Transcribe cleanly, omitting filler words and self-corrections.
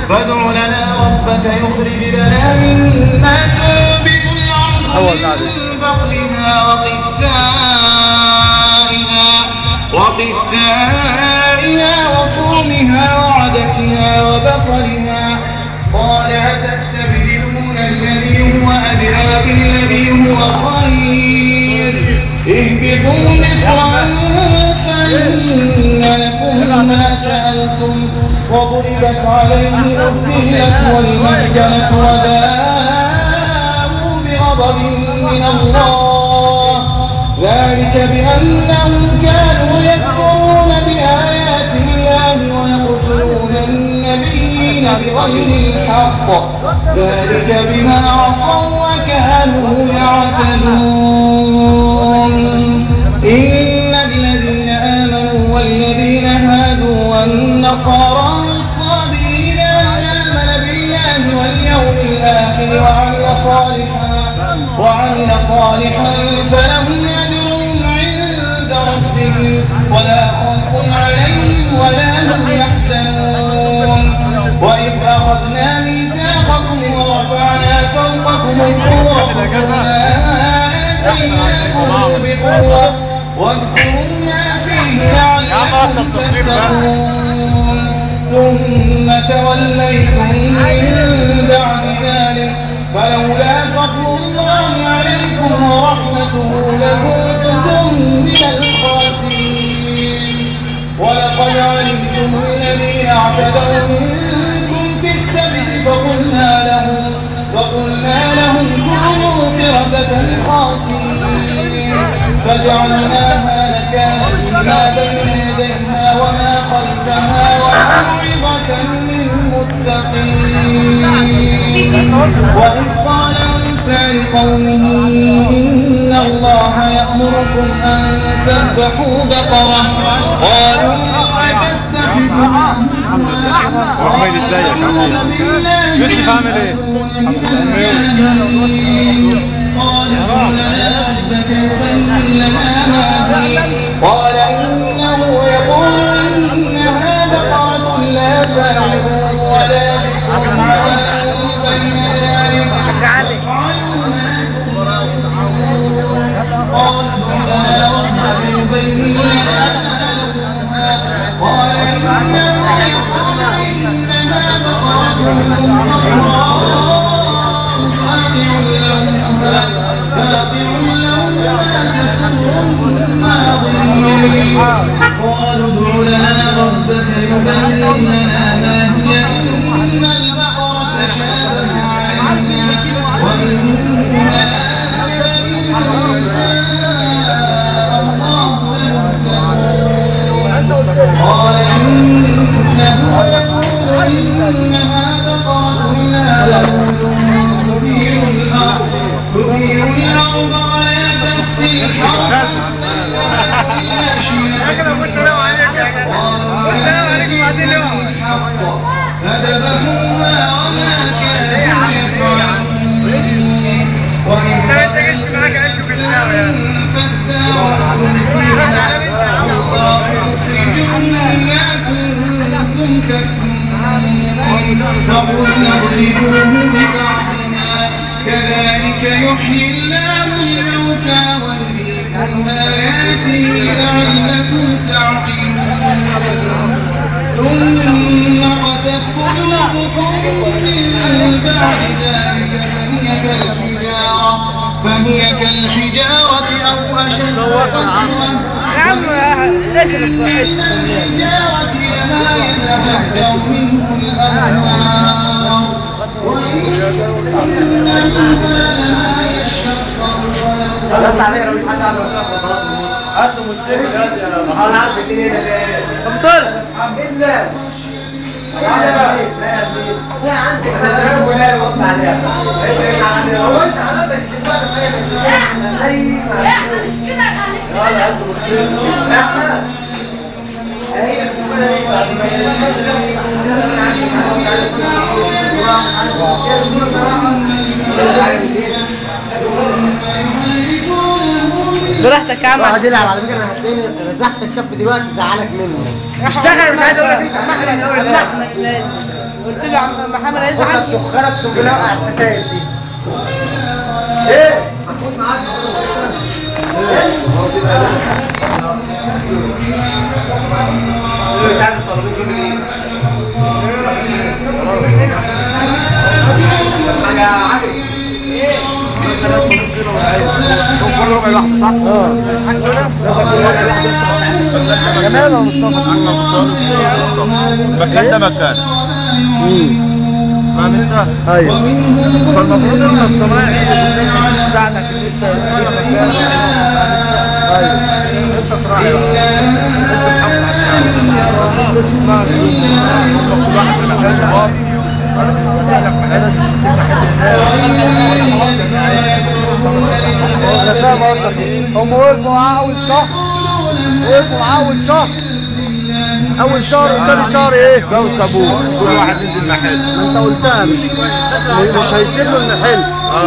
فادع لنا ربك يخرج لنا مما تنبت الأرض من بقلها وقثائها وفومها وعدسها وبصلها. قال أتستبدلون الذي هو أدنى بالذي هو خير؟ اهبطوا مصرا فإن لكم ما سألتم. وضربت عليهم الذلة والمسكنة وباءوا بغضب من الله، ذلك بأنهم كانوا يكفرون بآيات الله ويقتلون النبيين بغير الحق، ذلك بما عصوا وكانوا يعتدون. إن الذين آمنوا والذين هادوا والنصارى والصابئين من آمن بالله واليوم الآخر وعمل صالحا فلهم أجرهم عند ربهم ولا خوف عليهم ولا هم يحزنون. وإذ أخذنا ميثاقكم ورفعنا فوقكم الطور خذوا ما آتيناكم بقوة واذكروا ما فيه لعلكم تتقون. ثم توليتم من بعد ذلك فلولا فضل الله عليكم ورحمته لكنتم من الخاسرين. ولقد علمتم الذين اعتدوا منكم في السبت فقلنا لهم كونوا قردة خاسئين، فجعلناها نكالا لما بين يديها وما خلفها وموعظة للمتقين. وإذ قال موسى لقومه إن الله يأمركم أن تذبحوا بقرة، قالوا أتتخذنا يوسف عامل ايه؟ قالوا لنا ربك يبين لنا ما هي، قال إنه يقول إنها بقرة لا فارض ولا بكر عوان بين ذلك فافعلوا ما تؤمرون. قالوا لنا ربك يبين لنا ما لونها، قال إنه يقول إنها بقرة صفراء فاقع لونها تسر الناظرين. قالوا ادع لنا ربك يبين لنا ما هي، إن البقرة تشابه علينا وإنا إن شاء الله لمهتدون. قال إنه يقول إنها بقرة لا ذلول تثير الأرض ولا تسقي الحرث مسلمة لا شية. قالوا جئت بالحق فذبحوها وما كادوا يفعلون. وإذ نفسا فادارأتم فيها والله مخرج ما كنتم تكتمون. فقلنا اضربوه ببعضها، كذلك يحيي الله الموتى ويريكم آياته لعلكم تعقلون. ثم قست قلوبكم من بعد ذلك فهي كالحجارة أو أشد قسوة، من الحجارة لما يتفجر منه الأنهار، وإن منها لما يشقق براحتك يا عم. واحد يلعب على فكرة، انا هتلاقيني رزحت الكف دلوقتي زعلك منه. اشتغل، مش عايز اقول لك. احمد. قلت له عم محمد هيزعل. شخرة اقسم بالله على الستاير دي. ايه؟ محمود معاك. ايه؟ عايز الطلبين دول ايه؟ يا علي. ايه؟ كل ربع لحظة صح؟ اه. جمال يا مصطفى. مكان ده مكان. فاهم انت؟ ايوه. فالمفروض ان الصنايعي تساعدك ان انت تغير مكان. ايوه. انت تراعي انت تحافظ على السعر. كل واحد في مكان شباب. انا فاهم قصدك. هم وقفوا معاه اول شهر، وقفوا معاه اول شهر، اول شهر وثاني شهر ايه؟ جو سابوه، كل واحد نزل محل. ما انت قلتها، مش هيسيب له المحل. اه.